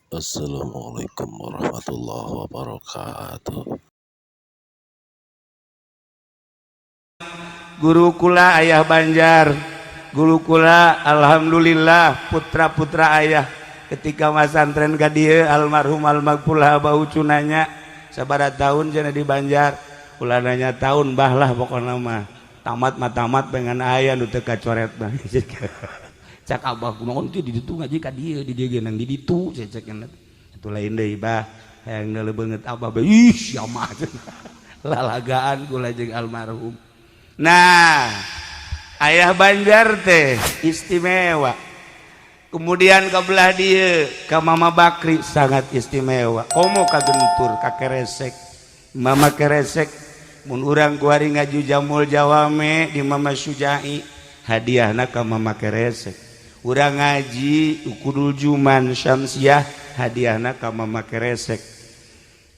Assalamualaikum warahmatullahi wabarakatuh. Guru kula ayah Banjar, guru kula alhamdulillah putra-putra ayah ketika masantren ka dieu almarhum almaghfurlah Abah Ucu nanya sabaraha tahun cenah di Banjar, ulah nanya tahun bah lah pokona mah tamat mah tamat pengen aya nu teu kacoret mah. Cak abah kumaha teh di ditu ngaji ka dieu di dieu ge nang di ditu cecek atuh lain deui bah hayang deuleu beungeut abah bae ih sia mah lalagaan kula jeung almarhum. Nah, ayah Banjar teh istimewa. Kemudian ke belah dieu ka Mama Bakri sangat istimewa. Komo ka Gentur ka Keresek. Mama Keresek mun urang kuari ngaji Jamul Jawame di Mama Sujai hadiahna ka Mama Keresek. Urang ngaji Ukudul Juman Syamsiah hadiahna ka Mama Keresek.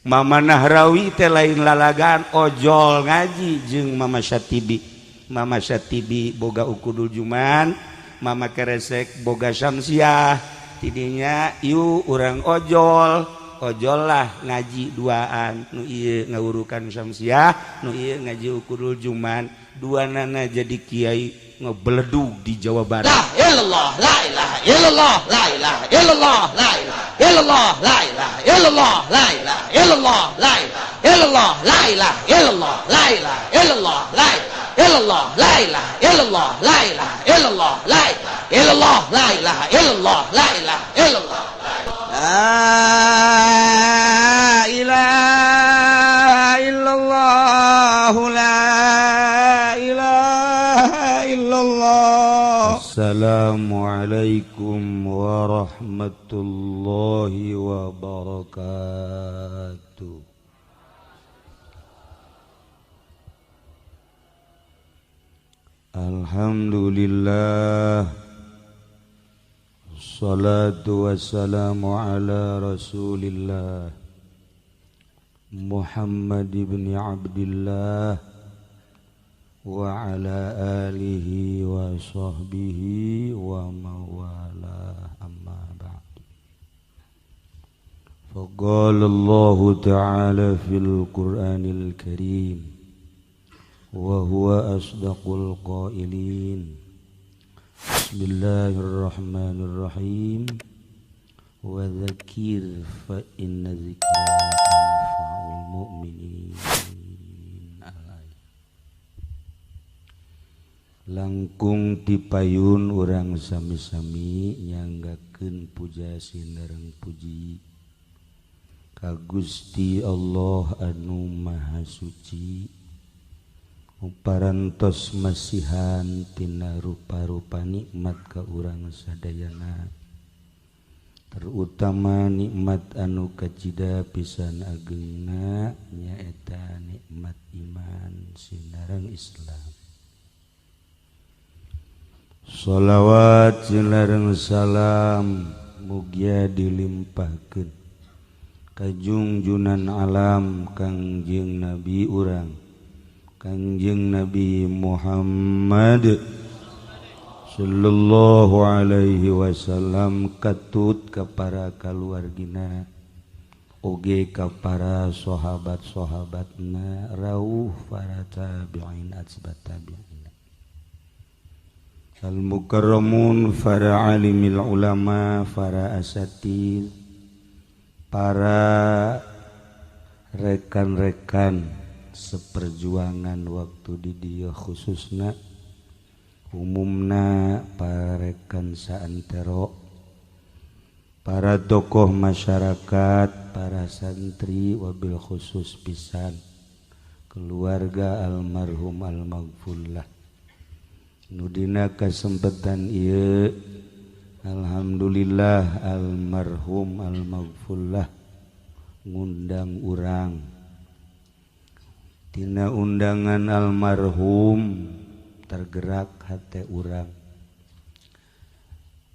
Mama Nahrawi teh lain lalagaan ojol ngaji jeung Mama Syatibi. Mama Syatibi boga Ukudul Juman, Mama Keresek boga Syamsiah. Tidinya ieu urang ojol, ojol lah ngaji duaan nu ieu ngawurukan Syamsiah, nu ieu ngaji Ukudul Juman, dua nana jadi kiai ngebeledug di Jawa Barat. La ilallah, la ilaha illallah, la ilaha illallah, la ilaha illallah, la ilaha illallah, la ilaha illallah, la ilaha illallah, la ilaha illallah, la ilaha illallah, la ilaha illallah, la ilaha illallah, la ilaha illallah, la ilaha illallah, la ilaha illallah, la ilaha illallah. La ilaha illallah, la ilaha illallah. Assalamualaikum warahmatullahi wabarakatuh. Alhamdulillah, salatu wassalamu ala rasulillah Muhammad ibn Abdillah wa ala alihi wa sahbihi wa mawala, amma ba'd. Faqala Allah ta'ala fil Qur'anil Karim wa huwa asdaqul qailin. Bismillahirrahmanirrahim. Wa dzakir fa inna dzikra tanfa'ul mu'minin. Langkung tipayun urang sami-sami nyanggakeun puja sinareng puji ka Gusti Allah anu Maha Suci, parantos masihan tina rupa-rupa nikmat ka urang sadayana, terutama nikmat anu kacida pisan agengna nyaeta nikmat iman sinareng Islam. Sholawat sinareng salam mugia dilimpahkeun ka junjunan alam Kangjeng Nabi urang Kangjeng Nabi Muhammad sallallahu alaihi wasallam, katut ka para kaluargina oge ka para sahabat-sahabatna rauh para tabi'in atsbat tabi'in al mukarramun, para alimil ulama, para asatid, para rekan-rekan seperjuangan waktu di dieu khususna umumna para rekan saantero, para tokoh masyarakat, para santri, wabil khusus pisan keluarga almarhum almaghfurlah. Nudina kesempatan ieu alhamdulillah almarhum almaghfurlah ngundang urang. Tina undangan almarhum tergerak hate urang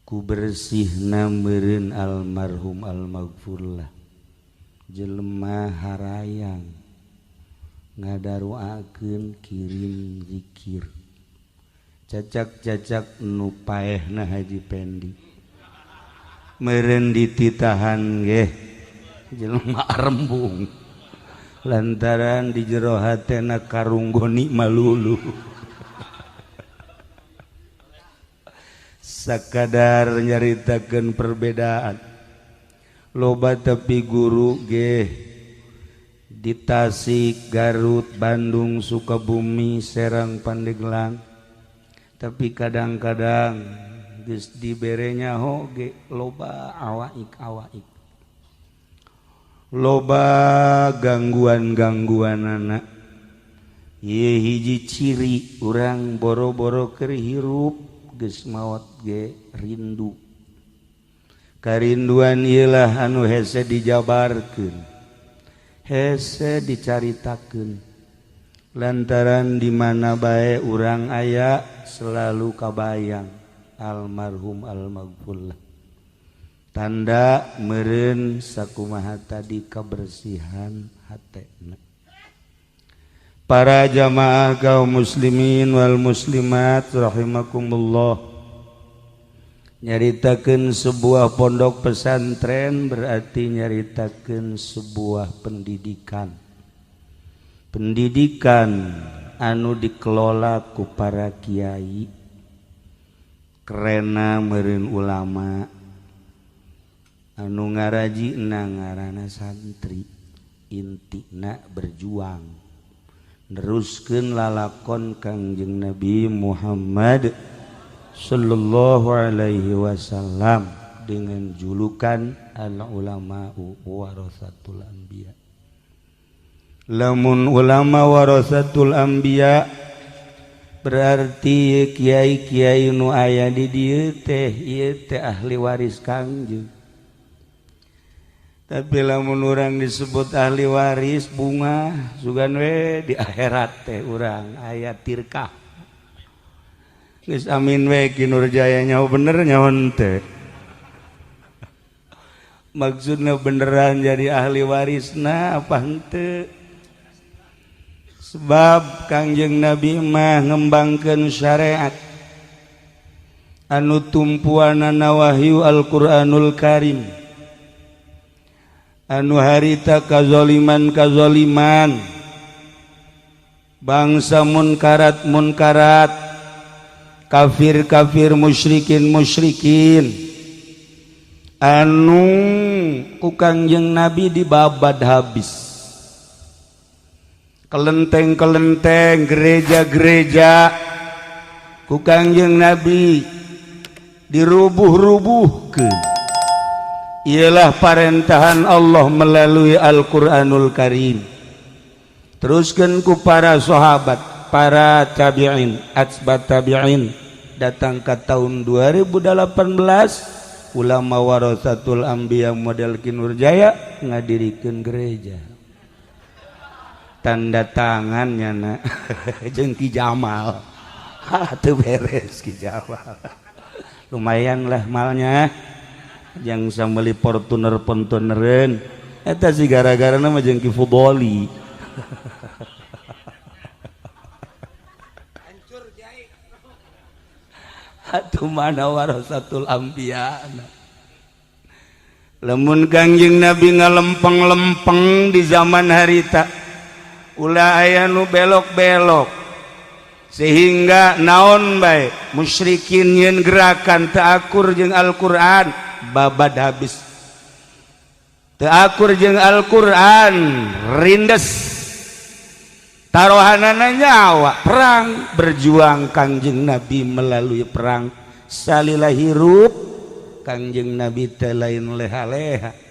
ku bersihna meureun almarhum almaghfurlah jelema harayang ngadaruakeun kirim zikir cacak-cacak nu paehna Haji Pendi. Meureun dititahan ge jelema rembung lantaran di jero hatena karunggoni malulu. Sakadar nyaritakeun perbedaan loba tepi guru ge di Tasik, Garut, Bandung, Sukabumi, Serang, Pandeglang, tapi kadang-kadang geus diberenya hoge loba awaik-awaik, loba gangguan-gangguan anak. Ye hiji ciri urang boro-boro keur hirup geus maot ge rindu. Karinduan ieulah anu hese dijabarkeun, hese dicaritakeun, lantaran di mana bae urang aya selalu kabayang almarhum almaghfurlah. Tanda meureun sakumaha tadi kebersihan hatena. Para jamaah kaum muslimin wal muslimat rahimakumullah, nyaritakeun sebuah pondok pesantren berarti nyaritakeun sebuah pendidikan. Pendidikan anu dikelola ku para kiai, kerena meureun ulama anu ngarajina ngaranna santri, intina berjuang neruskeun lalakon Kangjeng Nabi Muhammad sallallahu alaihi wasallam dengan julukan al ulama'u warasatul anbiya. Lamun ulama warasatul anbiya berarti kiai-kiai nu aya di dieu teh ieu teh ahli waris Kangjeng. Tapi lamun urang disebut ahli waris bunga sugan we di akhirat teh urang aya tirkah. Geus amin we Ki Nurjaya nyaho bener nyaho henteu. Maksudna beneran jadi ahli warisna apa henteu? Sebab Kangjeng Nabi mah ngembangkeun syariat anu tumpuanana wahyu Al-Qur'anul Karim, anu harita kazoliman-kazoliman, bangsa munkarat-munkarat, kafir-kafir, musyrikin-musyrikin, anu ku Kangjeng Nabi dibabad habis. Kelenteng-kelenteng, gereja-gereja ku Kangjeng Nabi dirubuh-rubuhkeun. Ialah parentahan Allah melalui Al-Qur'anul Karim. Teruskeun ku para sahabat, para tabi'in, atsbat tabi'in, datang ke tahun 2018 ulama warasatul anbiya model Ki Nurjaya ngadirikeun gereja. Tanda tangannya nak jeung Ki Jamal. Ha teu beres Ki Jamal. Lumayan lah malnya. Jang sameli Fortuner pontonereun. Eta sih gara-gara mah jeung Ki Fudoli. Hancur kiai. Atuh mana warasatul anbiya. Lamun Kangjeng Nabi ngalempeng-lempeng di zaman harita, ulah aya nu belok-belok sehingga naon bae musyrikin nyeun gerakan teu akur jeung Al-Qur'an babad habis, teu akur jeung Al-Qur'an rindes, tarohanana nyawa perang. Berjuang Kangjeng Nabi melalui perang salila hirup Kangjeng Nabi teh lain leha-leha.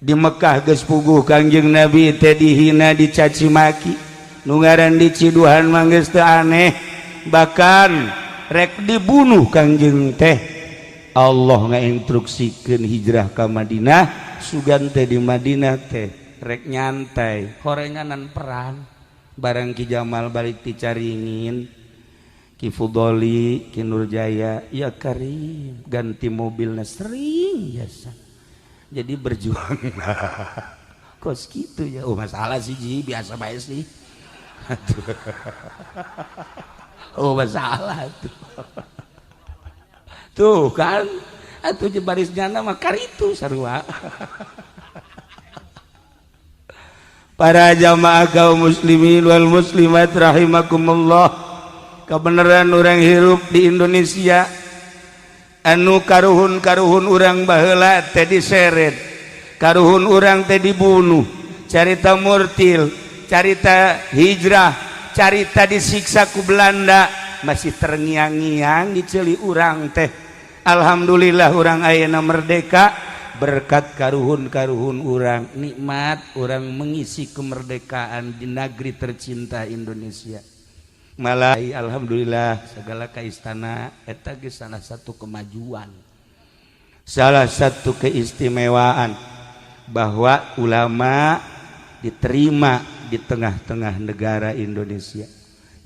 Di Mekah geus puguh Kangjeng Nabi teh dihina, dicaci maki, nu ngaran diciduhan mah geus teu aneh, bahkan rek dibunuh Kangjeng teh. Allah ngainstruksikeun hijrah ka Madinah, sugan teh di Madinah teh rek nyantai horenganan perang. Barang Ki Jamal balik ti Caringin, Ki Fudoli, Ki Nurjaya, ya Karim ganti mobilna sering biasa. Jadi berjuang kos gitu ya. Oh masalah sih Ji, biasa bae sih. Oh masalah tuh. Tuh kan Atuh baris nyana mah karitu sarua. Para jamaah kaum muslimin wal muslimat rahimakumullah, kebenaran orang hirup di Indonesia anu karuhun-karuhun urang baheula teh diseret, karuhun urang teh dibunuh, carita murtil, carita hijrah, carita disiksa ku Belanda masih terngiang-ngiang di ceuli urang teh. Alhamdulillah urang ayeuna merdeka berkat karuhun-karuhun urang, nikmat urang mengisi kemerdekaan di negeri tercinta Indonesia. Malah alhamdulillah segala ka istana eta geus salah satu kemajuan, salah satu keistimewaan bahwa ulama diterima di tengah-tengah negara Indonesia.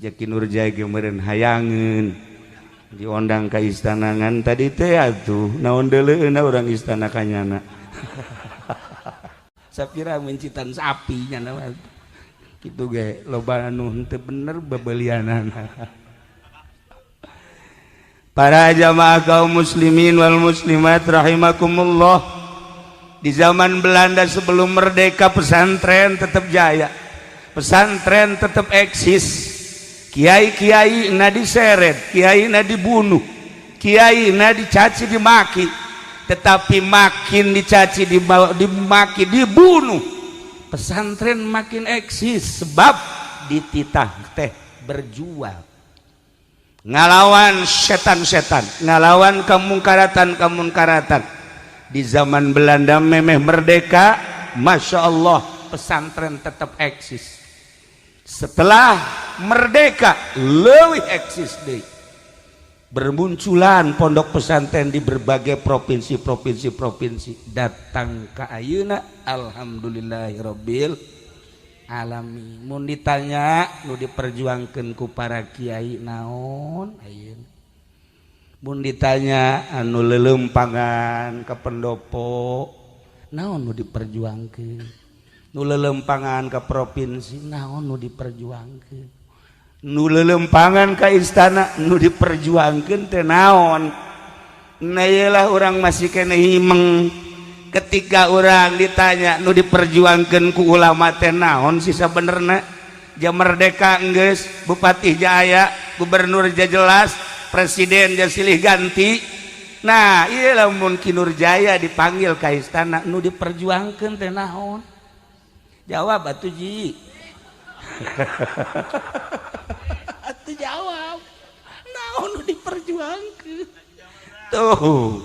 Jaki Nurjaya ge meureun hayangeun diondang ka istana ngan tadi teh atuh naon deuleueuna urang istana kanyana. Sapira mencitan sapi nyana mah. Kitu ge loba anu henteu bener bebelianana. Para jamaah kaum muslimin wal muslimat rahimakumullah, di zaman Belanda sebelum merdeka pesantren tetap jaya, pesantren tetap eksis. Kiai-kiai na diseret, kiai na dibunuh, kiai na dicaci dimaki, tetapi makin dicaci dimaki dibunuh, pesantren makin eksis sebab dititah teh berjuang ngalawan setan-setan, ngalawan kemungkaratan-kemungkaratan. Di zaman Belanda memeh merdeka, masya Allah pesantren tetap eksis. Setelah merdeka leuwih eksis deui, bermunculan pondok pesantren di berbagai provinsi-provinsi-provinsi datang ka ayeuna. Alhamdulillahirabbil alamin. Mun ditanya nu diperjuangkeun ku para kiai naon ayeuna, mun ditanya anu leuleumpangan ka pendopo naon nu diperjuangkeun, nu lelempangan ke provinsi naon nu diperjuangkeun, nu lelempangan ka istana nu diperjuangkeun teh naon. Nah ieulah urang masih keneh himeng ketika urang ditanya nu diperjuangkeun ku ulama teh naon sih sabenerna. Ja merdeka enggeus, bupati jaya, gubernur ja jelas, presiden ja silih ganti. Nah ieu lamun Ki Nurjaya dipanggil ka istana nu diperjuangkeun teh naon? Jawab atuh ji. Atuh jawab. Naon nu diperjuangkeun? Tuh.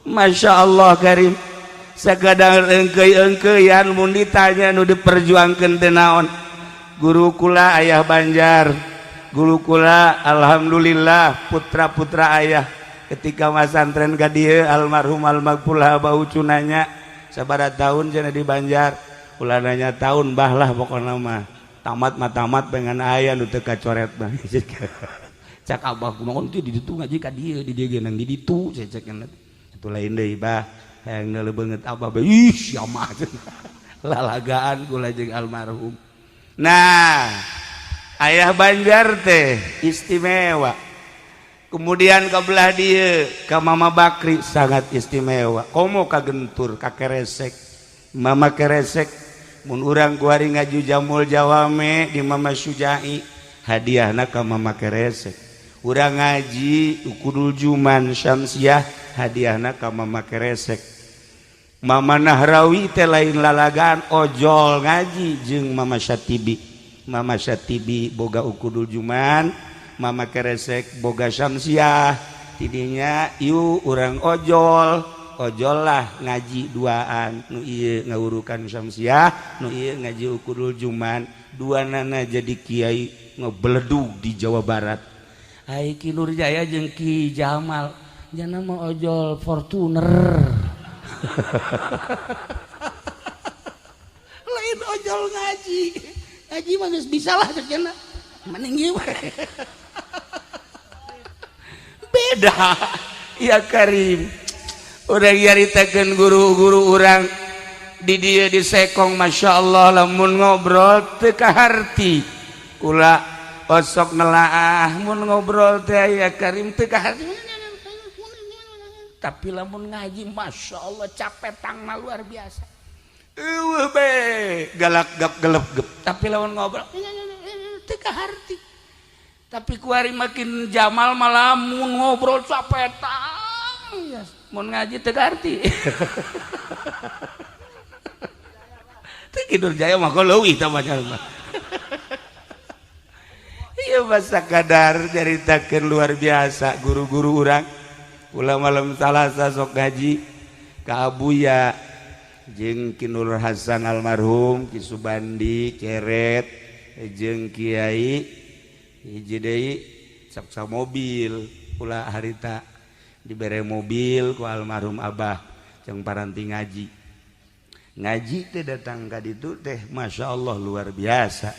Masya Allah karim. Sakadang engkeuy-engkeuyan mun ditanya nu diperjuangkeun teh naon? Guru kula ayah Banjar. Guru kula alhamdulillah putra-putra ayah ketika masantren ka dieu almarhum almagfurlah bau cunanya sabaraha tahun cenah di Banjar. Ulah nanya tahun bah lah pokokna mah tamat mah tamat pengen aya nu teu kacoret mah. Cak abah kumaha teh di ditu ngaji ka dieu di dieu ge nang di ditu cecek itu lain deui bah hayang neuleuh beungeut abah bae ih sia mah lalagaan kula jeung almarhum. Nah ayah Banjar teh istimewa. Kemudian ka belah dieu ka Mama Bakri sangat istimewa. Komo ka Gentur ka Keresek, Mama Keresek mun urang kuari ngaju jamul jawame di Mama Sujai hadiahna ka Mama Keresek. Urang ngaji Ukudul Juman Syamsiah hadiahna ka Mama Keresek. Mama Nahrawi teh lain lalagaan ojol ngaji jeung Mama Syatibi. Mama Syatibi boga Ukudul Juman, Mama Keresek boga Syamsiah. Tidinya ieu urang ojol, ojol lah ngaji duaan, nu ieu ngawurukan Syamsiah, nu ieu ngaji Ukudul Juman, dua nana jadi kiai ngebeledug di Jawa Barat. Ai Ki Nurjaya jeung Ki Jamal jana mah ojol Fortuner. Lain ojol ngaji. Ngaji mah geus bisa lah cenah. Mending ieu beda. Ya Karim. Urang nyaritakeun guru-guru urang di dieu di Sekong, masya Allah lamun ngobrol teu kaharti. Kula osok nelaah mun ngobrol teh ya Karim teu kaharti. Tapi lamun ngaji Masya Allah capetangna luar biasa. Eueuh be galak gap gelep gep. Tapi lamun ngobrol teu kaharti. Tapi kuari makin Jamal malah mun ngobrol capetang ya, mun ngaji teu kaharti. Teu Ki Nurjaya mah leuwih tah mah. Iya masa kadar nyaritakeun luar biasa guru-guru urang. Kula malam Salasa sok ngaji ka Abuya jeung Ki Nur Hasan almarhum, Ki Subandi Ceret jeung Kiai hiji deui saksa mobil. Kula harita dibere mobil ku almarhum Abah jeung paranti ngaji. Ngaji teh datang ka ditu teh Masya Allah luar biasa.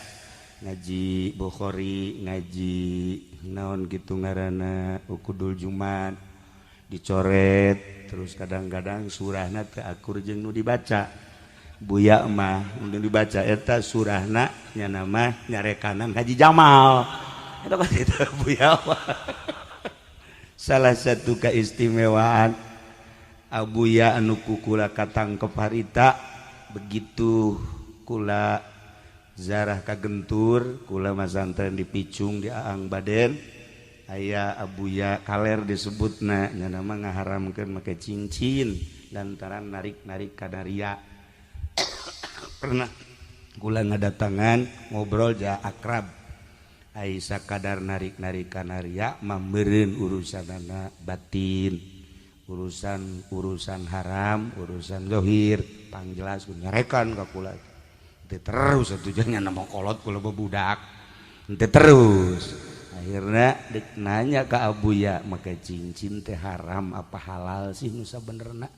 Ngaji Bukhari, ngaji naon kitu ngaranna Ukudul Jumat dicoret terus kadang-kadang surahna teu akur jeung nu dibaca. Buya mah nu dibaca eta surahna nya nama nyarekanan Haji Jamal. Eta kan itu Buya mah. Salah satu keistimewaan Abuya anu ku kula katangkep harita begitu kula zarah kagentur kula masantren di Picung di Aang Baden aya Abuya kaler disebutna nya nama ngaharamkeun make cincin lantaran narik-narik kadaria. Pernah kula ngadatangan ngobrol ja akrab ai sakadar narik-narik kanaria mambeureun urusanana batin, urusan-urusan haram, urusan zohir, pangjelas nyarekan ka kula. Teu terus atuh nya nama kolot kula babudak. Teu terus. Akhirna dek nanya ka Abuya, make cincin teh haram apa halal sih nu sabenerna?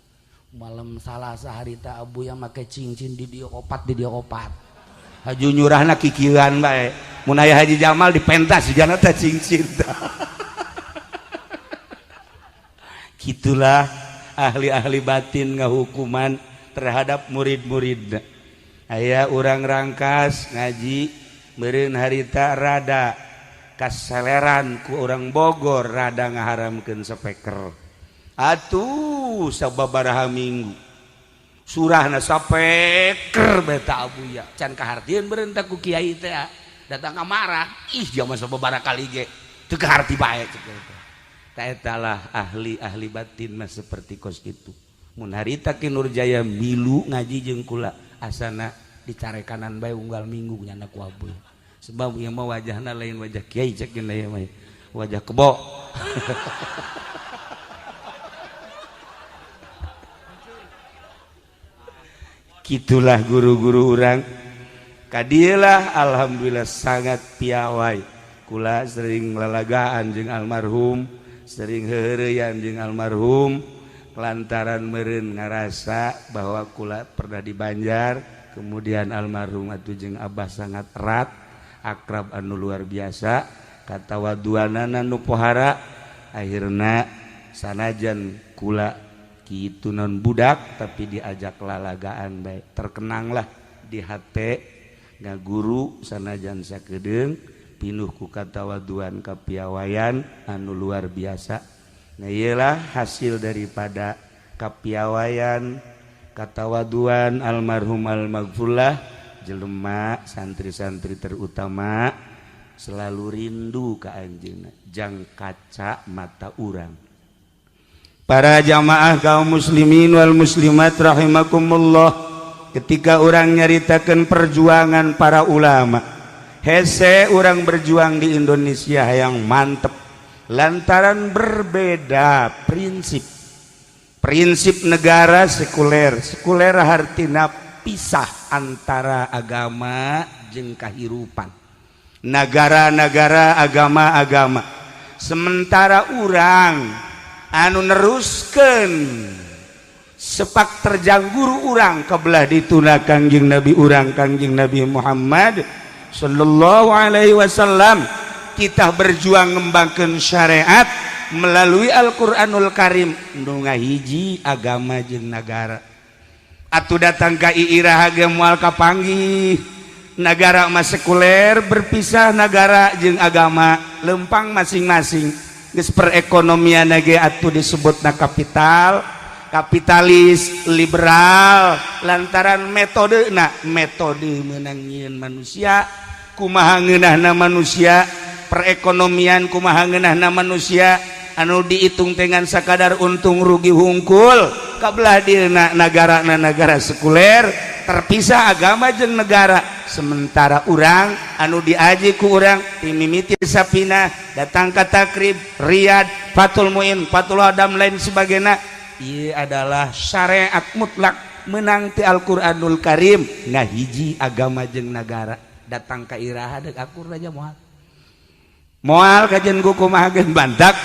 Malam Salasa harita Abuya make cincin di dieu opat di dieu opat. Haju nyurahna kikieuan bae. Mun aya Haji Jamal dipentas jana teh cincin. Gitulah ahli-ahli batin ngahukuman terhadap murid-murid. Aya urang Rangkas ngaji meureun harita rada kaseleran ku urang Bogor rada ngaharamkeun speaker. Atuh sababaraha minggu surahna sapeker beta Abuya can kahartieun meureun teh ku kiai teh datang marah ih jaman sababaraha kali ge teu kaharti bae cek teh. Taetalah ahli-ahli batin mah seperti kos gitu. Mun harita Ki Nurjaya milu ngaji jeung kula asana dicarekanan bae unggal minggu nyana ku Abuya. Sebab ieu mah wajahna lain wajah kiai cek ieu mah wajah kebo. Gitulah guru-guru urang. Kadieulah alhamdulillah sangat piawai. Kula sering lalagaan jeung almarhum, sering heureuyan jeung almarhum lantaran meureun ngarasa bahwa kula pernah di Banjar, kemudian almarhum atuh jeung Abah sangat erat, akrab anu luar biasa, katawaduanana nu pohara, akhirna sanajan kula kitu non budak tapi diajak lalagaan bae, terkenanglah di hate ngaguru sanajan sakedeung pinuh ku katawaduan kapiawaian anu luar biasa. Nah iyalah hasil daripada kapiawaian katawaduan almarhum almaghfurlah jelema santri-santri terutama selalu rindu ka anjeunna jang kaca mata urang. Para jamaah kaum muslimin wal muslimat rahimakumullah, ketika urang nyaritakeun perjuangan para ulama, hese orang berjuang di Indonesia yang mantep lantaran berbeda prinsip. Prinsip negara sekuler, sekuler hartina pisah antara agama jeung kahirupan. Negara-negara agama-agama. Sementara urang anu neruskeun sepak terjang guru urang kebelah dituna Kangjeng Nabi urang Kangjeng Nabi Muhammad sallallahu alaihi wasallam, kita berjuang ngembangkeun syariat melalui Al-Qur'anul Karim nu ngahiji agama jeung nagara. Atuh datang ka iraha ge moal kapanggih. Nagara mah sekuler berpisah nagara jeung agama lempang masing-masing. Geus perekonomian ge atuh disebutna kapital, kapitalis liberal lantaran metode na metode menang nyieun manusia, kumaha ngeunahna manusia, perekonomian kumaha ngeunahna manusia anu dihitung dengan sakadar untung rugi hungkul. Kabelah dieuna negara na negara sekuler terpisah agama jeung negara, sementara urang anu diaji ku urang timimiti Sapina datang ka Takrib, Riyad, Fathul Muin, Fathul Adam lain sebagainya. Ieu adalah syariat mutlak menang ti Al-Qur'anul Karim ngahiji agama jeung negara. Datang ka iraha deuk akur aja moal moal kajian ku kumaha geun bantak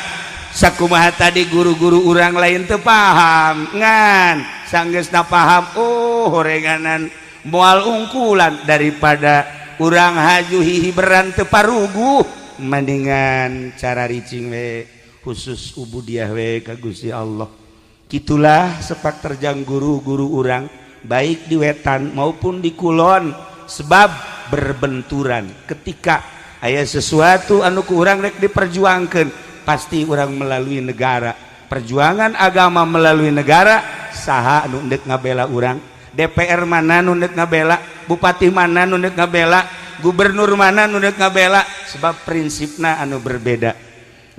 sakumaha tadi guru-guru urang lain teu paham ngan sanggeusna paham oh horenganan moal ungkulan daripada urang haju hihiberan teu paruguh mendingan cara ricing we khusus ubudiah we ka Gusti Allah. Kitulah sepak terjang guru-guru urang baik di wetan maupun di kulon, sebab berbenturan ketika aya sesuatu anu ku urang rek diperjuangkeun pasti urang melalui negara, perjuangan agama melalui negara. Saha anu ndek ngabela urang? DPR mana nu ndek ngabela? Bupati mana nu ndek ngabela? Gubernur mana nu ndek ngabela? Sebab prinsipna anu berbeda.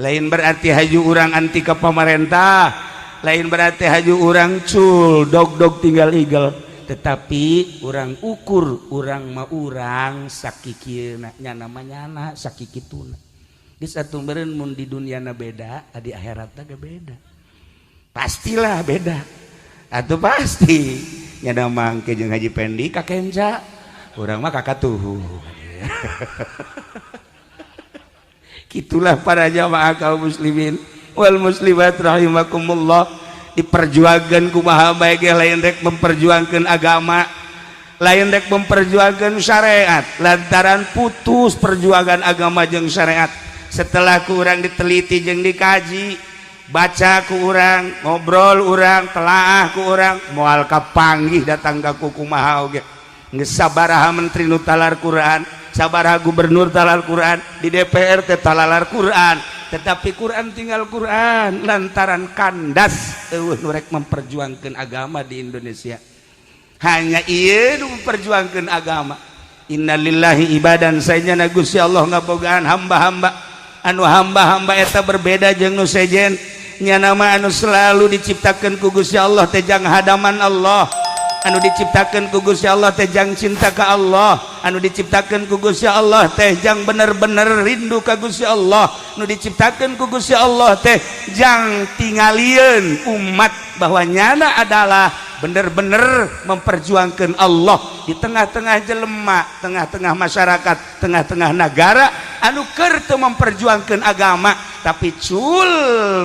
Lain berarti haju urang anti ke pemerintah, lain berarti haju urang cul dog-dog tinggal igel, tetapi urang ukur urang ma urang sakikieuna nyana mah nyana sakikituna. Geus atuh meureun mun di dunyana beda, di akhiratna ge beda. Pastilah beda. Atuh pasti nyana mangke jeung Haji Pendi ka kenca, urang mah kakatuhu. Kitulah para jamaah kaum muslimin wal muslimat rahimakumullah. Diperjuangkan kumaha bae ge lain rek memperjuangkan agama, lain rek memperjuangkan syariat, lantaran putus perjuangan agama jeung syariat. Setelah ku urang diteliti jeung dikaji, baca ku urang, ngobrol urang, telaah ku urang, moal kapanggih datang ka kumaha oge. Geus sabaraha menteri nu talar Quran, sabaraha gubernur talar Quran, di DPR teh talalar Quran, tetapi Quran tinggal Quran lantaran kandas eueuh nu rek memperjuangkeun agama di Indonesia. Hanya ieu nu memperjuangkeun agama. Innalillahi ibadan sayana Gusti Allah ngabogaan hamba-hamba anu hamba-hamba eta berbeda jeung nu sejen. Nya nama anu selalu diciptakeun ku Gusti Allah teh jang hadaman Allah, anu diciptakeun ku Gusti Allah teh jang cinta ka Allah, anu diciptakeun ku Gusti Allah teh jang bener-bener rindu ka Gusti Allah, anu diciptakeun ku Gusti Allah teh jang tingalieun umat bahwa nyana adalah bener-bener memperjuangkan Allah di tengah-tengah jelema, tengah-tengah masyarakat, tengah-tengah negara anu keur teu memperjuangkan agama tapi cul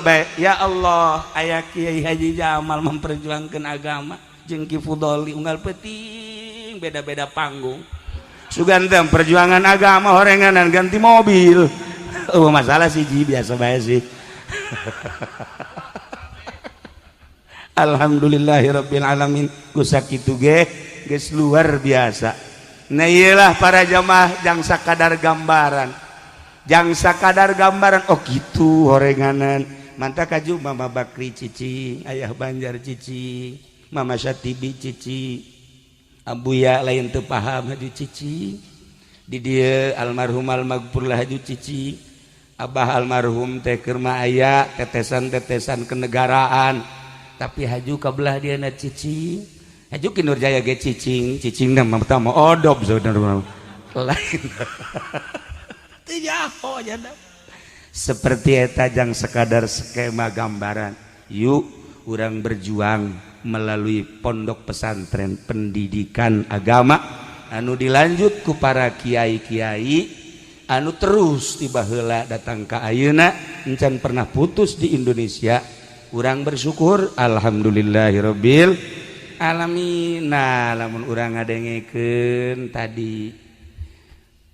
bae. Ya Allah, aya Kiai Haji Jamal memperjuangkan agama jeung Ki Fudoli unggal peuting beda-beda panggung. Sugan teh perjuangan agama horenganan ganti mobil. Oh masalah sih ji biasa bae sih. Alhamdulillahirabbil alamin. Ku sakitu ge geus luar biasa. Nah ieulah para jamaah jang sakadar gambaran. Jang sakadar gambaran oh kitu horenganan. Mantap kaju Mama Bakri cicing, Ayah Banjar cicing, Mama Syatibi cicing, Abuya lain teu paham haju cicing. Di dieu almarhum almaghfurlah haju cicing. Abah almarhum teh keur mah aya tetesan-tetesan kenegaraan. Tapi haju kabelah dia na cicing, haju Ki Nurjaya ge cicing, cicing na pertama odob saudara lain. Teu nyaho jana. Seperti eta jang sekadar skema gambaran. Yuk urang berjuang melalui pondok pesantren pendidikan agama anu dilanjut ku para kiai-kiai anu terus tiba heula datang ka ayeuna encan pernah putus di Indonesia. Urang bersyukur alhamdulillahirabbil alamin. Nah, lamun urang ngadengekeun tadi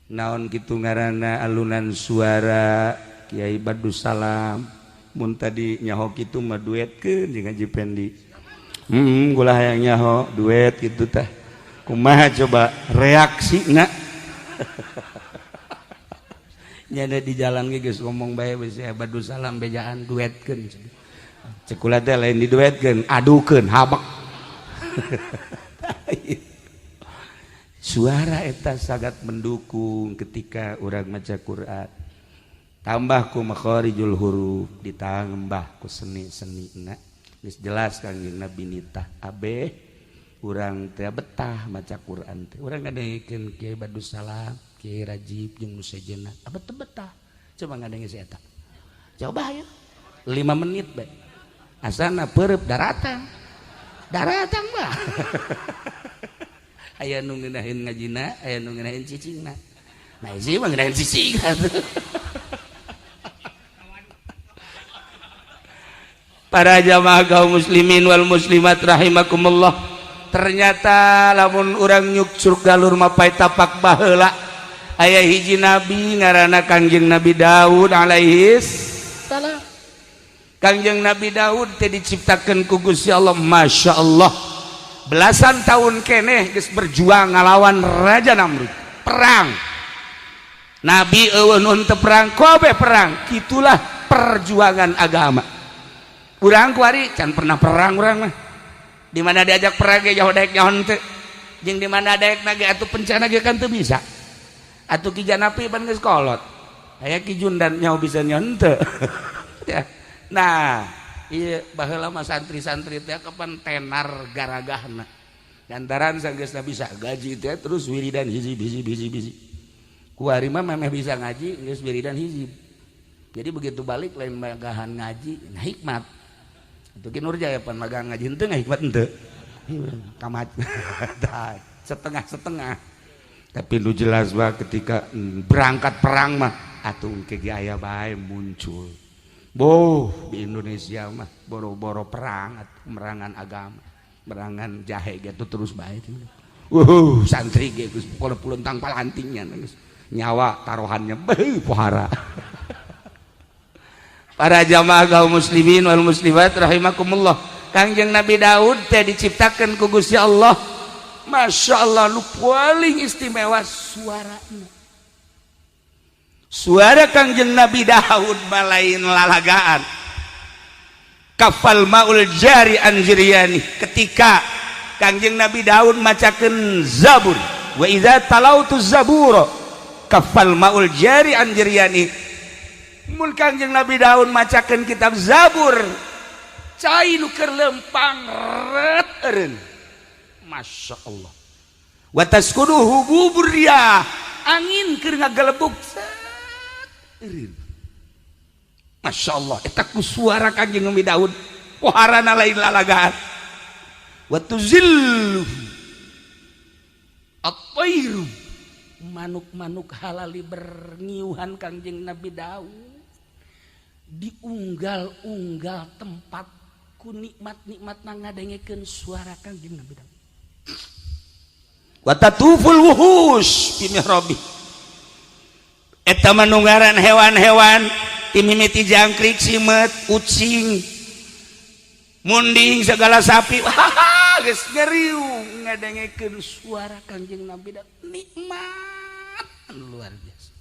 naon kitu ngaranna alunan suara Kiai Badussalam mun tadi nyaho kitu mah duetkeun jeung Haji Pendi. Gulah hayang nyaho duet kitu tah. Kumaha coba reaksina? Nyada di jalan ge geus ngomong bae geus Badru Salam bejaan duetkeun. Cek kula teh lain diduetkeun, adukeun habek. Suara eta sangat mendukung ketika urang maca Quran. Tambah ku makharijul huruf, ditambah ku seni-senina. Geus jelas Kangjeng Nabi nitah abeh urang teh betah maca Quran teh. Urang ngadengikeun Kiai Badru Salam, Kiai Rajib jeung nu sejenna. Abeh teu betah. Coba ngadenge si eta. Coba ayo. 5 menit bae. Asana peureub daratang. Daratang mah. Aya nu ngeunaheun ngajina, aya nu ngeunaheun cicingna. Nah, ieu mah ngeunaheun cicing. Para jamaah kaum muslimin wal muslimat rahimakumullah. Ternyata lamun urang nyuksur galur mapai tapak baheula aya hiji nabi ngaranna Kangjeng Nabi Daud alaihi salam. Kangjeng Nabi Daud teh diciptakeun ku Gusti Allah, Masya Allah. Belasan tahun keneh geus berjuang ngalawan Raja Namrud. Perang. Nabi eueuh nu teu perang, kabeh perang. Kitulah perjuangan agama. Urang kuari can pernah perang urang mah. Di mana diajak perang ge jauh daek nyaho teu. Jeung di mana daek na ge atuh pencana ge kan teu bisa. Atuh Ki Janapi pan geus kolot. Aya Ki Jundan nyaho bisa nyaho teu. Nah, iya baheula mah santri-santri teh kapan tenar garagahna. Lantaran sanggeusna bisa gaji teh terus wiridan hizib hizib hizib hizib. Kuari mah memeh bisa ngaji geus wiridan hizib. Jadi begitu balik lain magahan ngaji, nah hikmat. Itu Ki Nurjaya pan magang ngaji henteu hikmat henteu. Tamat. Setengah-setengah. Tapi nu jelas mah ketika berangkat perang mah atuh engke ge aya bae muncul. Boh di Indonesia mah boro-boro perang atuh merangan agama, merangan jahe gitu terus bae. Santri ge geus pokona puluntang palantingnya geus nyawa taruhannya beuh pohara. Para jamaah kaum muslimin wal muslimat rahimakumullah. Kangjeng Nabi Daud teh diciptakeun ku Gusti Allah. Masya Allah nu paling istimewa suarana. Suara Kangjeng Nabi Daud malain lalagaan. Kafal maul jari anjiriani. Ketika Kangjeng Nabi Daud macakeun Zabur, wa idza talautu zabura kafal maul jari anjiriani. Mun Kangjeng Nabi Daud macakeun kitab Zabur, cai nu keur lempang ret eureun. Masya Allah. Wa taskunuhu buburya, angin keur ngagelebug set eureun. Masya Allah, eta ku suara Kangjeng Nabi Daud poharana lain lalagaan. Wa tuzillu at-tairu, manuk-manuk halali berngiuhan Kangjeng Nabi Daud. Diunggal-unggal tempat ku nikmat-nikmat ngadengekeun suara Kangjeng Nabi Daud. Wa tatuful wuhus bi mihrabi. Eta manunggaran hewan-hewan timimiti jangkrik, simet, ucing, munding, segala sapi. Haha, geus ngeriung ngadengekeun suara Kangjeng Nabi Daud. Nikmat luar biasa.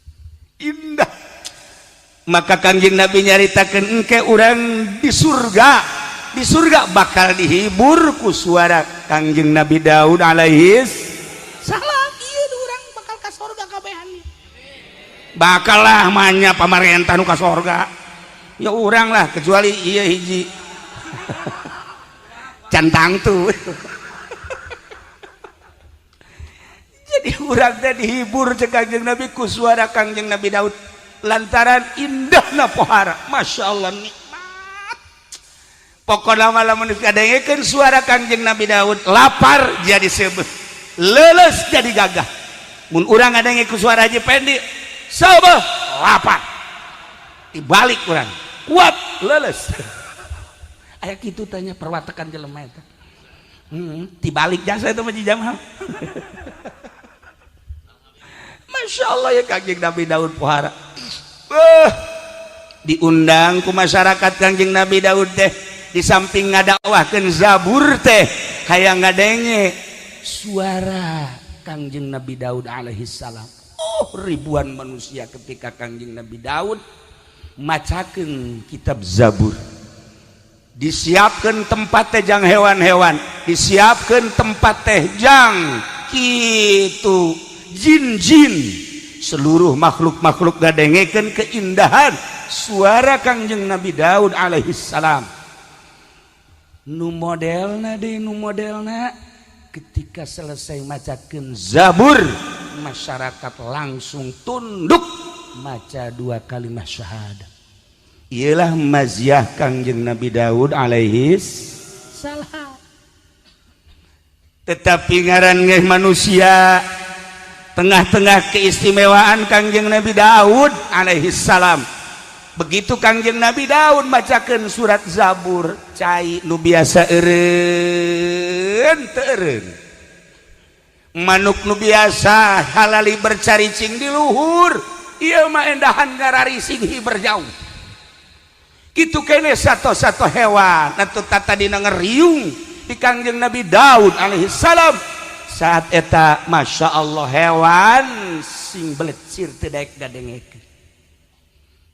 Indah. Maka Kangjeng Nabi nyaritakeun engke urang di surga, di surga bakal dihibur ku suara Kangjeng Nabi Daud alaihi salam. Ieu urang bakal ka surga kabehan. Bakal lah manya pamarentah nu ka sorga. Ya urang lah kecuali ieu hiji. Can tangtu. Jadi urang teh dihibur cek Kangjeng Nabi ku suara Kangjeng Nabi Daud lantaran indahna pohara. Masya Allah nikmat. Pokona mah lamun kadengekeun suara Kangjeng Nabi Daud, lapar jadi seubeuh, leuleus jadi gagah. Mun urang ngadenge ku suara Haji Pendi, seubeuh lapar, dibalik urang kuat leuleus. Aya kitu tanya perwatakan jelema eta. Dibalik jasa itu mah jamaah. Masya Allah ya Kangjeng Nabi Daud pohara. Diundang ku masyarakat Kangjeng Nabi Daud teh di samping ngadakwahkeun Zabur teh hayang ngadenge suara Kangjeng Nabi Daud alaihi salam. Oh, ribuan manusia ketika Kangjeng Nabi Daud macakeun kitab Zabur. Disiapkan tempat teh jang hewan-hewan, disiapkan tempat teh jang kitu jin-jin, seluruh makhluk-makhluk ngadengekeun keindahan suara Kangjeng Nabi Daud alaihi salam. Nu modelna deui, nu modelna ketika selesai macakeun Zabur, masyarakat langsung tunduk maca dua kalimat syahadat. Ialah maziah Kangjeng Nabi Daud alaihi salam. Tetapi ngaran ge manusia, tengah-tengah keistimewaan Kangjeng Nabi Daud alaihi salam, begitu Kangjeng Nabi Daud bacakan surat Zabur, cai nu biasa eureun teu eureun, manuk nu biasa halali bercaricing di luhur ieu mah endahan ngararising hiber jauh kitu kene. Satu-satu hewan atau tata dina ngeriung di Kangjeng Nabi Daud alaihi salam saat eta, Masya Allah, hewan sing belecir teu daek ngadengekeun.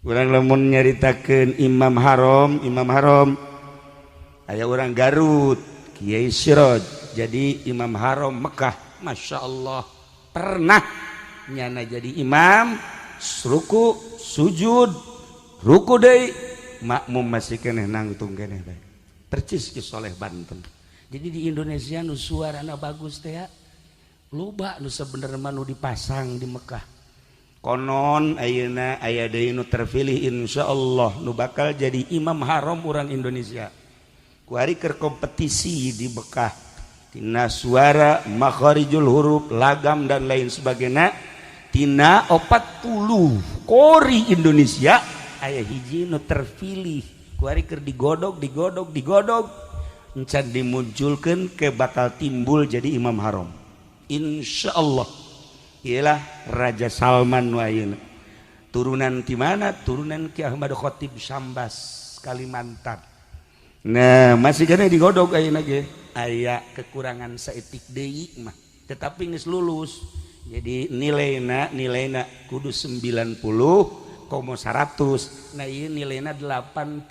Urang lamun nyaritakeun Imam Haram, Imam Haram aya orang Garut, Kiai Siroj, jadi Imam Haram Mekah. Masya Allah, pernah nyana jadi imam, ruku sujud ruku deui, makmum masih keneh nangtung keneh bae, percis Ki Soleh Banten. Jadi di Indonesia nu suarana bagus teh ya loba nu sebenarnya nu dipasang di Mekah. Konon ayeuna aya deui nu terpilih, insyaallah, nu bakal jadi imam haram orang Indonesia. Kuari keur kompetisi di Mekah tina suara, makharijul huruf, lagam, dan lain sebagainya. Tina 40 qori Indonesia aya hiji nu terpilih. Kuari keur digodog, digodog, digodog, encan dimunculkan ke bakal timbul jadi imam haram, insyaallah. Ialah Raja Salman nu ayeuna. Turunan di mana? Turunan Ki Ahmad Khatib Sambas, Kalimantan. Nah, masih kena digodog ayeuna ge, aya kekurangan saeutik deui mah, tetapi geus lulus. Jadi nilaina nilaina kudu 90 komo 100. Nah, ieu nilaina 89,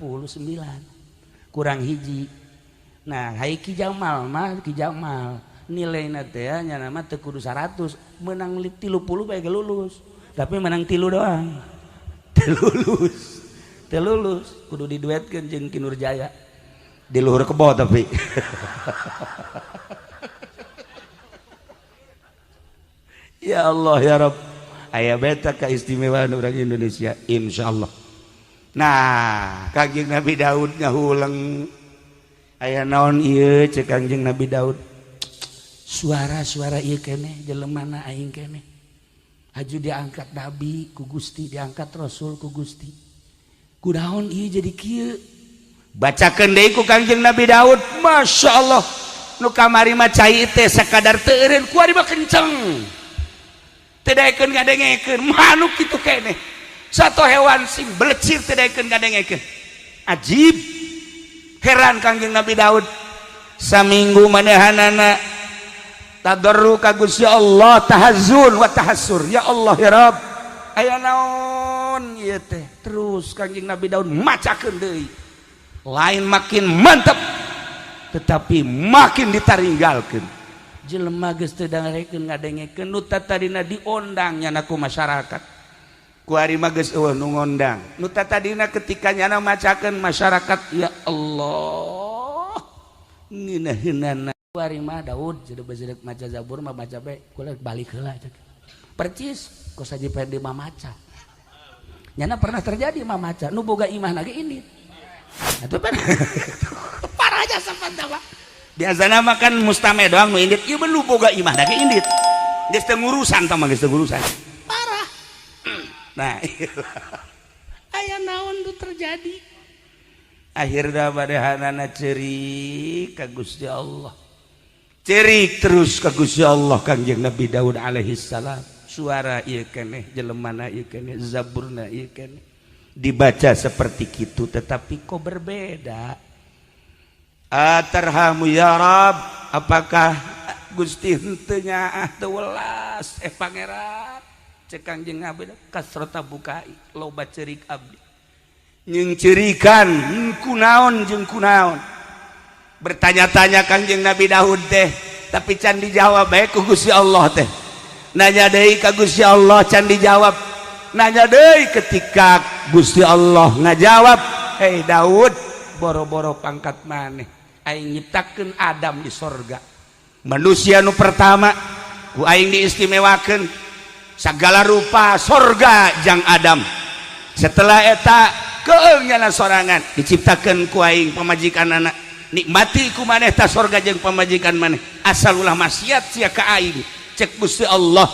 kurang hiji. Nah, hai Ki Jamal mah, Ki Jamal nilaina teh nya mah teu kudu 100, menang 30 bae ge lulus, tapi menang 3 doang teu lulus, teu lulus. Kudu diduetkeun jeung Ki Nurjaya di luhur kebo. Tapi ya Allah ya Rabb, aya beta keistimewaan orang Indonesia, insyaallah. Nah, Kangjeng Nabi Daud ngahuleng, aya naon ieu cek Kangjeng Nabi Daud, suara-suara ieu keneh jelemana aing keneh haju diangkat nabi ku Gusti, diangkat rasul ku Gusti, kunaon ieu jadi kieu? Bacakeun deui ku Kangjeng Nabi Daud. Masya Allah, nu kamari mah cai teh sakadar teu eureun, kuari mah kenceng teu daekeun ngadengekeun. Manuk kitu keneh, satu hewan sing belecir teu daekeun ngadengekeun. Ajib, heran Kangjeng Nabi Daud. Saminggu manehanana tadarru ka Gusti Allah, tahazzun wa tahassur, ya Allah ya Rabb, aya naon ieu teh? Terus Kangjeng Nabi Daud macakeun deui, lain makin mantap tetapi makin ditaringgalkeun. Jelema geus teu dangarekeun ngadengekeun. Nu tadina diondang nyana ku masyarakat, kuari mah geus eueuh nu ngondang. Nu tadina ketika nyana macakeun masyarakat, ya Allah, ngeunaheunana, kuari mah Daud jadi bezedek maca Zabur mah maca bae kula balik heula. Percis kos Haji Pendi mah maca, nyana pernah terjadi mah maca nu boga imah ge indit. Atuh pan parah aja sampan tawa. Biasana mah kan mustame doang nu indit, ieu nu boga imah ge indit. Geus teu ngurusan tah mah, geus teu ngurusan. Parah. Nah, aya naon nu terjadi? Akhirna badehanana ceurik ka Gusti Allah. Cerik terus ka Gusti Allah Kangjeng Nabi Daud alaihi salam. Suara ieu keneh, jelemana ieu keneh, zaburna ieu keneh. Dibaca seperti itu tetapi kok berbeda. Atarhamu ya Rabb, apakah Gusti henteu nyaah teu welas pangeran? Cek Kangjeng Nabi kasrota bukai loba ceurik abdi. Jeung cerikan kunaon jeung kunaon. Bertanya-tanya Kangjeng Nabi Daud teh, tapi can dijawab bae ku Gusti Allah teh. Nanya deui ka Gusti Allah can dijawab. Nanya deui ketika Gusti Allah ngajawab, "Hei Daud, boro-boro pangkat maneh aing nyiptakeun Adam di sorga. Manusia nu pertama ku aing diistimewakeun segala rupa sorga jang Adam. Setelah eta keung nyana sorangan diciptakeun ku aing pamajikan anak. Nikmati ku maneh ta sorga jeung pamajikan maneh, asal ulah maksiat sia ka aing." Cek Gusti Allah,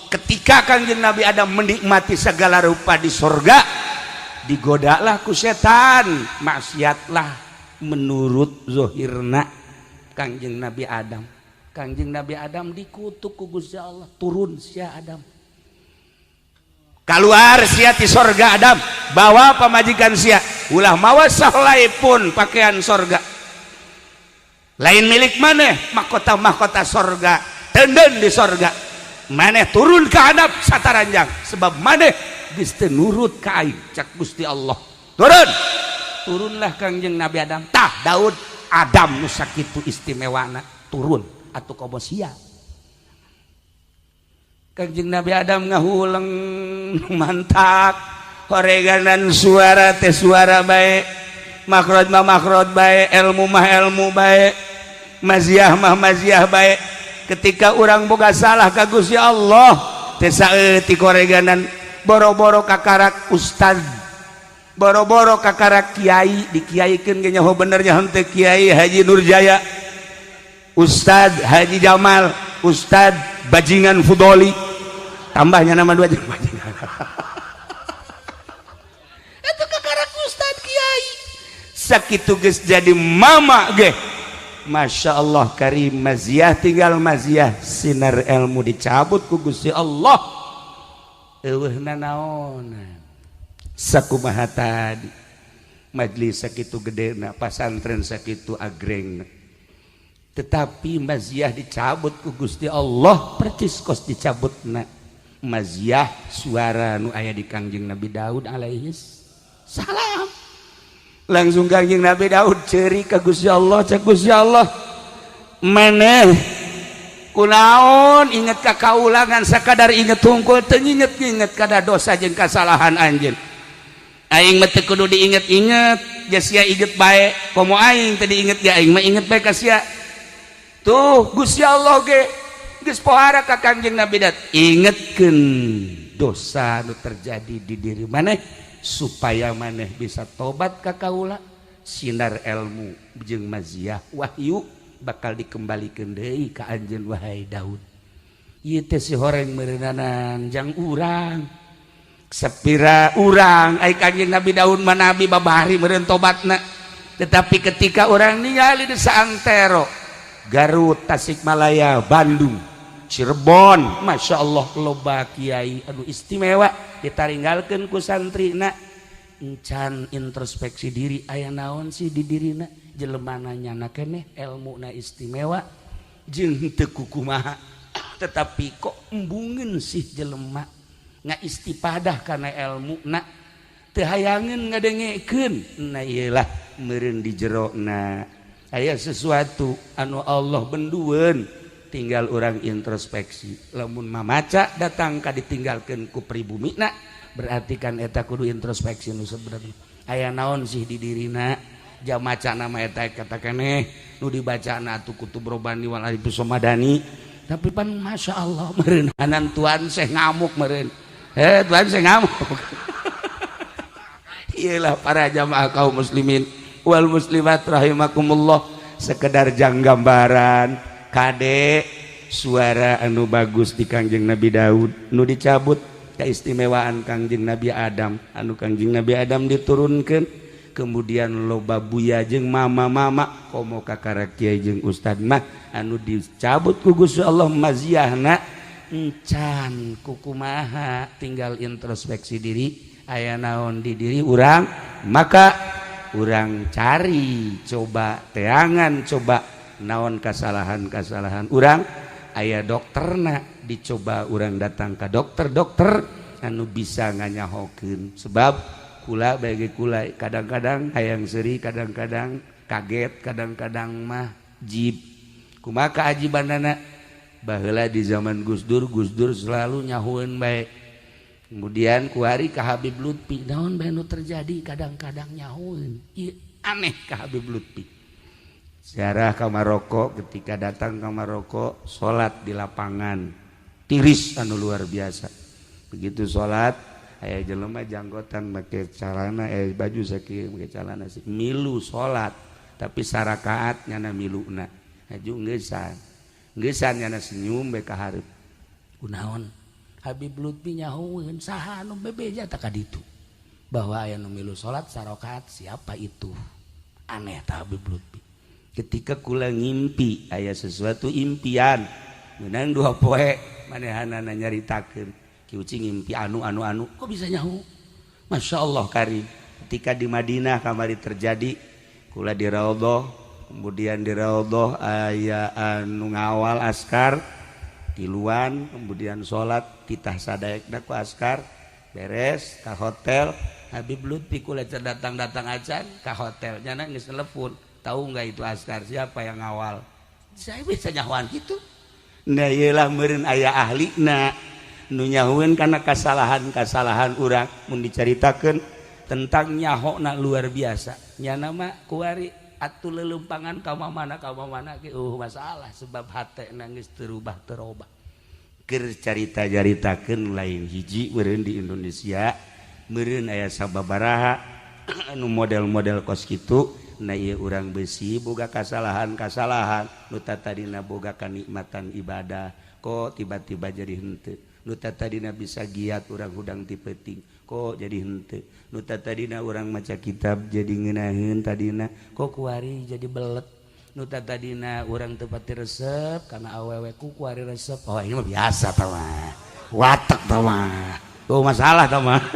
ketika Kangjeng Nabi Adam menikmati segala rupa di sorga, digodalah ku setan, maksiatlah menurut zohirna Kangjeng Nabi Adam. Kangjeng Nabi Adam dikutuk ku Gusti Allah, turun sia Adam, keluar sia ti sorga Adam, bawa pamajikan sia, ulah mawa sahelai pun pakaian sorga, lain milik maneh mahkota-mahkota sorga, tenden di sorga, maneh turun ke hadap sataranjang sebab maneh geus teu nurut ka aing." Cak Gusti Allah, turun. Turunlah Kangjeng Nabi Adam. Tah Daud, Adam nu sakitu istimewana turun atuh komo sia. Kangjeng Nabi Adam ngahuleng mantak horeganan suara teh suara bae, makhraj mah makhraj bae, ilmu mah ilmu bae, maziah mah maziah bae. Ketika urang boga salah ka Gusti Allah teh saeutik horeganan, boro-boro kakarak ustad, boro-boro kakarak kiai, dikiaikeun ge nyaho benernya henteu. Kiai Haji Nurjaya, Ustad Haji Jamal, Ustad Bajingan Fudoli, tambahnya nama dua jeung bajingan. Itu kakarak ustad kiai sakitu geus jadi mama ge Masya Allah karim maziah, tinggal maziah sinar ilmu dicabut ku Gusti Allah, eueuh nanaonan. Sakumaha tadi majlis sakitu gedena, pasantren sakitu agrengna, tetapi maziah dicabut ku Gusti Allah percis kos dicabutna maziah suara nu aya di Kangjeng Nabi Daud alaihi salam. Langsung Kangjeng Nabi Daud ceri ka Gusti Allah. Cek Gusti Allah, maneh kunaon inget ka kaulangan, sakadar inget hungkul, teu nginget-nginget kada dosa jeung kasalahan anjeun? Aing mah teu kudu diinget-inget, ja sia inget bae, komo aing teu diinget ge aing mah inget bae ka sia. Tuh Gusti Allah ge geus pohara ka Kangjeng Nabi Daud, ingetkeun dosa nu terjadi di diri maneh supaya maneh bisa tobat ka kaula, sinar ilmu jeung maziah wahyu bakal dikembalikan deui ka anjeun wahai Daud. Ieu teh si horeng meureunanan jang urang sepira urang. Ai Kangjeng Nabi Daud mah nabi, babari meureun tobatna. Tetapi ketika orang ningali di saantero Garut, Tasikmalaya, Bandung, Cirebon, Masya Allah loba kiai anu istimewa ditaringgalkeun ku santrina, encan introspeksi diri aya naon sih di dirina jelemana nyana keneh elmuna istimewa jeung teu kukumaha, tetapi kok embungeun sih jelema ngaistipadah kana elmuna, teu hayangeun ngadengekeun. Nah ieulah meureun di jerona aya sesuatu anu Allah bendueun, tinggal orang introspeksi. Lamun mamaca datang ka ditinggalkeun ku pribumina, berarti kan eta kudu introspeksi nu sebenarnya aya naon sih di dirina. Jam maca nama eta kata keneh nu dibacana atuh kutub robani wal arif somadani, tapi pan Masya Allah meureunanan tuan seh ngamuk meureun, tuan seh ngamuk. Iyalah para jamaah kaum muslimin wal muslimat rahimakumullah, sekedar jang gambaran kade suara anu bagus di Kangjeng Nabi Daud nu dicabut, keistimewaan Kangjeng Nabi Adam anu Kangjeng Nabi Adam diturunkan, kemudian loba buya jeung mama-mama komo kakara kiai jeung ustad mah anu dicabut ku Gusti Allah maziahna encan kukumaha, tinggal introspeksi diri aya naon di diri urang, maka urang cari coba teangan coba naon kesalahan-kesalahan urang, aya dokterna. Dicoba urang datang ke dokter-dokter anu bisa nganyahokeun, sebab kula bagi kula kadang-kadang hayang seuri, kadang-kadang kaget, kadang-kadang mah jib. Kumaha keajibanana? Baheula di zaman Gus Dur, Gus Dur selalu nyahueun bae. Kemudian kuari ka Habib Lutfi, naon bae nu terjadi, kadang-kadang nyahueun. Ieu aneh ka Habib Lutfi. Ziarah ke Maroko, ketika datang ke Maroko, salat di lapangan tiris anu luar biasa. Begitu salat, aya jelema janggotan, make calana, baju sakieu, make calana sih, milu salat, tapi sarakaat nyana miluna. Haju ngeusan. Ngeusan, nyana senyum bae ka hareup. Kunaon? Habib Lutfi nyahueun, saha anu bebeja tak ka ditu bahwa aya nu milu salat sarakaat, siapa itu? Aneh tah Habib Lutfi. Ketika kula ngimpi, aya sesuatu impian menang 2 poe manehanana nyaritakeun, Ki Uci ngimpi anu anu anu, kok bisa nyaho? Masya Allah karim. Ketika di Madinah kamari terjadi, kula di Raudhah, kemudian di Raudhah aya anu ngawal askar tiluan, kemudian salat titah sadaekna ku askar, beres ka hotel. Habib Lutfi kula datang-datang acan ka hotel, nyana geus telepon, tahu nggak itu askar siapa yang ngawal? Saya bisa nyahoan gitu. Nah, iyalah meureun aya ahlina nu nyahueun kana kasalahan-kasalahan urang. Mun dicaritakeun tentang nyahona luar biasa. Nyana mah kuari atuh lelempangan ka mana ka mana ge masalah, sebab hate nangis terubah terobah. Keur carita caritakeun lain hiji meureun di Indonesia, meureun aya sababaraha anu model-model kos kitu. Nah, ieu urang besi boga kasalahan-kasalahan, nu tadina boga kanikmatan ibadah kok tiba-tiba jadi henteu, nu tadina bisa giat urang hudang ti peuting kok jadi henteu, nu tadina urang maca kitab jadi ngeunaheun tadina kok kuari jadi belet, nu tadina urang teu pati resep kana awewe ku kuari resep. Oh, ini mah biasa tah mah, watek tah mah. Oh, masalah tah mah.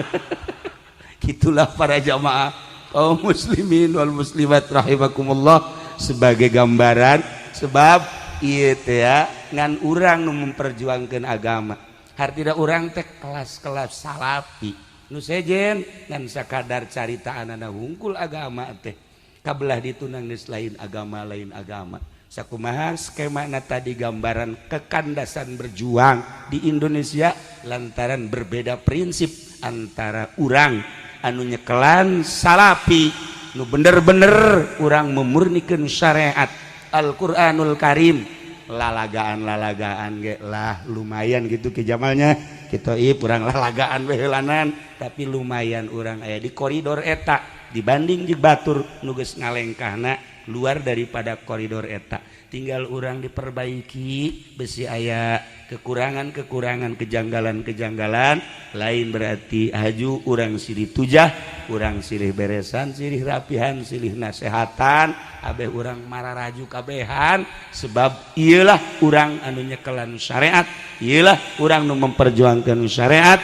Gitulah para jamaah kaum muslimin wal muslimat rahimakumullah, sebagai gambaran, sebab ieu teh ngan urang nu memperjuangkan agama, hartina urang teh kelas-kelas salafi nu sejen ngan sakadar carita anana hungkul. Agama teh kabelah ditunang geus lain agama, lain agama. Sakumaha skema tadi, gambaran kekandasan berjuang di Indonesia lantaran berbeda prinsip antara urang anu nyekelan salafi, nu bener-bener urang memurnikan syariat Al-Quranul Karim, lalagaan-lalagaan ge lah lumayan gitu ke jamalnya kita urang lalagaan wehelanan, tapi lumayan urang aya di koridor eta dibanding di batur nu geus ngalengkahna luar daripada koridor eta. Tinggal urang diperbaiki, besi aya kekurangan-kekurangan, kejanggalan-kejanggalan. Lain berarti haju urang silih tujah, urang silih beresan, silih rapihan, silih nasehatan, abeh urang mararaju kabehan, sebab iyalah urang anu nyekelan syariat, iyalah urang nu memperjuangkan syariat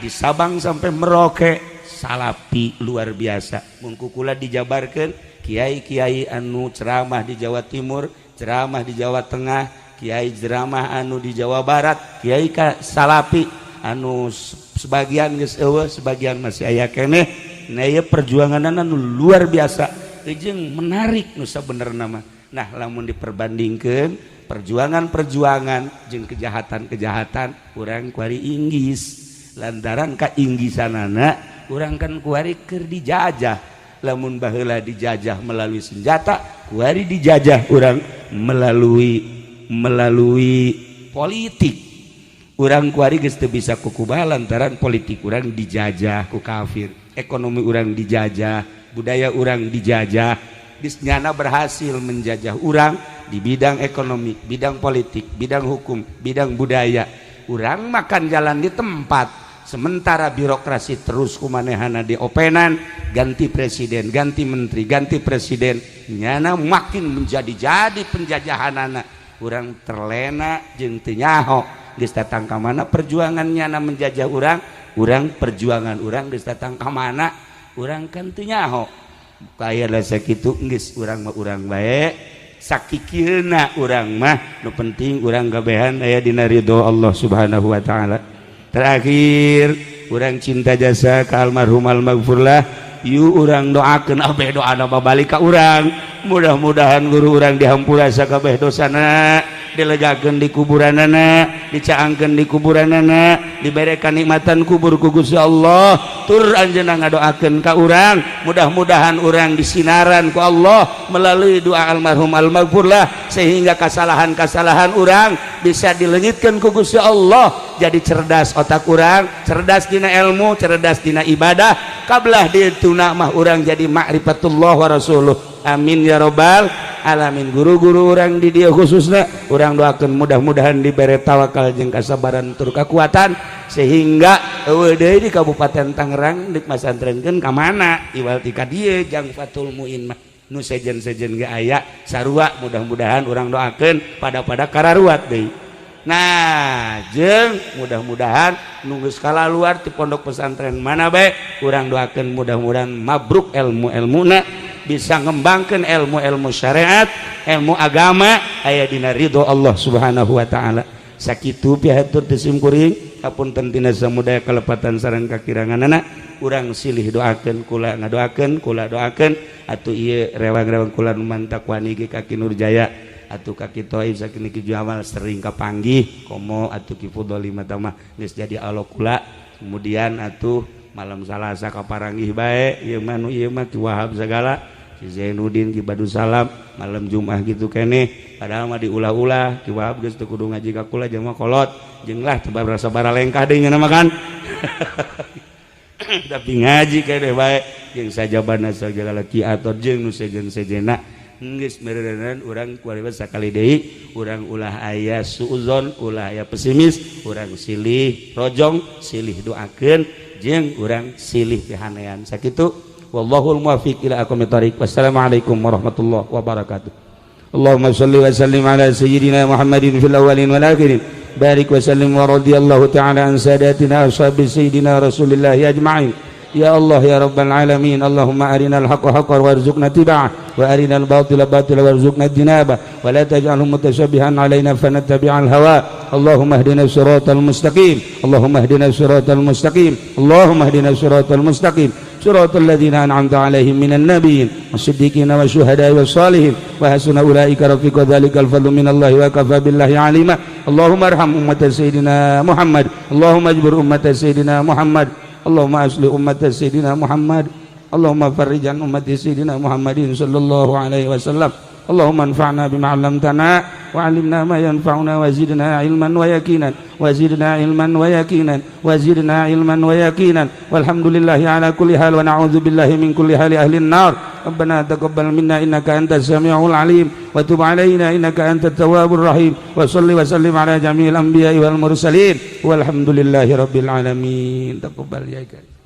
di Sabang sampai Merauke. Salapi luar biasa. Mun kula dijabarkan kiai-kiai anu ceramah di Jawa Timur, ceramah di Jawa Tengah, kiai ceramah anu di Jawa Barat, kiai ka salapi anu sebagian geus eueuh, sebagian masih aya keneh. Nah, ieu perjuangan anu luar biasa jeung menarik nu sabenerna mah. Nah, lamun diperbandingkeun perjuangan-perjuangan jeung kejahatan-kejahatan, urang kuari inggis, lantaran ka inggisanana urang kan kuari keur dijajah. Lamun baheula dijajah melalui senjata, kuari dijajah urang melalui melalui politik. Urang kuari geus teu bisa kukubaha lantaran politik urang dijajah ku kafir, ekonomi urang dijajah, budaya urang dijajah. Geus nyana berhasil menjajah urang di bidang ekonomi, bidang politik, bidang hukum, bidang budaya. Urang makan jalan di tempat, sementara birokrasi terus kumanehana diopenan, ganti presiden, ganti menteri, ganti presiden, nyana makin menjadi-jadi penjajahan. Anak urang terlena jeung teu nyaho geus datang ka mana perjuangan nyana menjajah urang. Urang perjuangan urang geus datang ka mana, urang kan teu nyaho. Kaya sakitu geus, urang mah urang bae. Sakikieuna urang mah, nu penting urang kabehan aya dina ridho Allah Subhanahu wa taala. Terakhir, urang cinta jasa ka almarhum almaghfurlah. Yuk, urang doakeun abeh, doa balik ka urang. Mudah-mudahan guru urang dihampura sakabeh dosana, dilegakeun di kuburanana, dicaangkeun di kuburanana, dibere kanikmatan kubur ku Gusti Allah. Tur anjeunna ngadoakeun ka urang, mudah-mudahan urang disinaran ku Allah melalui doa almarhum almaghfurlah, sehingga kesalahan-kesalahan urang bisa dileungitkeun ku Gusti Allah. Jadi cerdas otak urang, cerdas dina ilmu, cerdas dina ibadah. Kablah dituna mah urang jadi ma'rifatullah wa rasuluh. Amin ya robbal alamin. Guru-guru urang di dieu khususnya urang doakan mudah-mudahan diberi tawakal jeung kasabaran tur kekuatan, sehingga euweuh deui di Kabupaten Tangerang dik masantrenkeun ka mana iwal ti ka dieu. Jang Fatul Muin mah nu sejen-sejen ge aya sarua. Mudah-mudahan urang doakeun pada-pada kararuat deui. Nah, jeung mudah-mudahan nunggu skala luar di pondok pesantren mana bae, urang doakeun mudah-mudahan mabruk ilmu-ilmuna, bisa ngembangkan ilmu-ilmu syariat, ilmu agama, aya dina ridho Allah Subhanahu wa taala. Sakitu pihatur ti simkuring, hapunten tina samudaya kalepatan sareng kakiranganana. Urang silih doakeun, kula ngadoakeun, kula doakeun atuh. Ieu rewang-rewang kula nu mantak wani ge ka Ki Nurjaya atuh ka Ki Toib, sakini Ki Jamal sering kapanggih, komo atuh Ki Fudoli mah mah geus jadi alok kula. Kemudian atuh malam Salasa kaparanggih bae ieu mah, nu ieu mah Ki Wahab segala, si Zainuddin, Ki Badu Salam malam Jumat gitu kene. Padahal mah diulah-ulah Ki Wahab geus teu kudu ngaji ka kula, jelema kolot jeung lah teu berasa baralengkah deui nya mah kan, tapi ngaji kene bae jeung sajabana sagala Ki Ator jeung nu sejen-sejena geus meureunan. Urang kuari sakali deui, urang ulah aya suuzon, ulah aya pesimis. Urang silih rojong, silih doakeun, jeung urang silih pihanean. Sakitu, wallahul muwaffiq ila aqwamit thoriq. Wassalamualaikum warahmatullahi wabarakatuh. Allahumma shalli wa sallim ala sayyidina Muhammadin fil awwalin wal akhirin, barik wa sallim, wa radhiyallahu ta'ala an sadatina ashabi sayyidina Rasulillah ajma'in. Ya Allah ya Rabbal alamin. Allahumma arinal haqqa haqqan warzuqna tiba'ah, wa arinal batila batila warzuqna ijtinabah, wa la taj'alhu mutasyabihan alaina fanattabi'al hawa. Allahumma ihdina siratal mustaqim. Allahumma ihdina siratal mustaqim. Allahumma ihdina siratal mustaqim, siratal ladzina an'amta alaihim minan nabiyyin wasiddiqina wasyuhada'i wassalihin, wa hasuna ulaika rafiqa. Dzalikal fadlu minallahi wa kafa billahi alima. Allahumma arham ummat sayyidina Muhammad. Allahumma ajbur ummat sayyidina Muhammad. Allahumma asli ummat sayyidina Muhammad. Allahumma farrijan ummat sayyidina Muhammadin sallallahu alaihi wasallam. Allahumma anfa'na bima 'allamtana, wa 'allimna ma yanfa'una, wa zidna ilman wa yaqinan, wa zidna ilman wa yaqinan, wa zidna ilman wa yaqinan. Walhamdulillahi ala kulli hal, wa na'udzu billahi min kulli hali ahli an-nar. Rabbana taqabbal minna innaka antas samiul alim, wa tub alaina innaka antat tawwabur rahim, wa salli wa sallim ala jami'il anbiya'i wal mursalin, walhamdulillahi rabbil alamin. Taqabbal ya karim.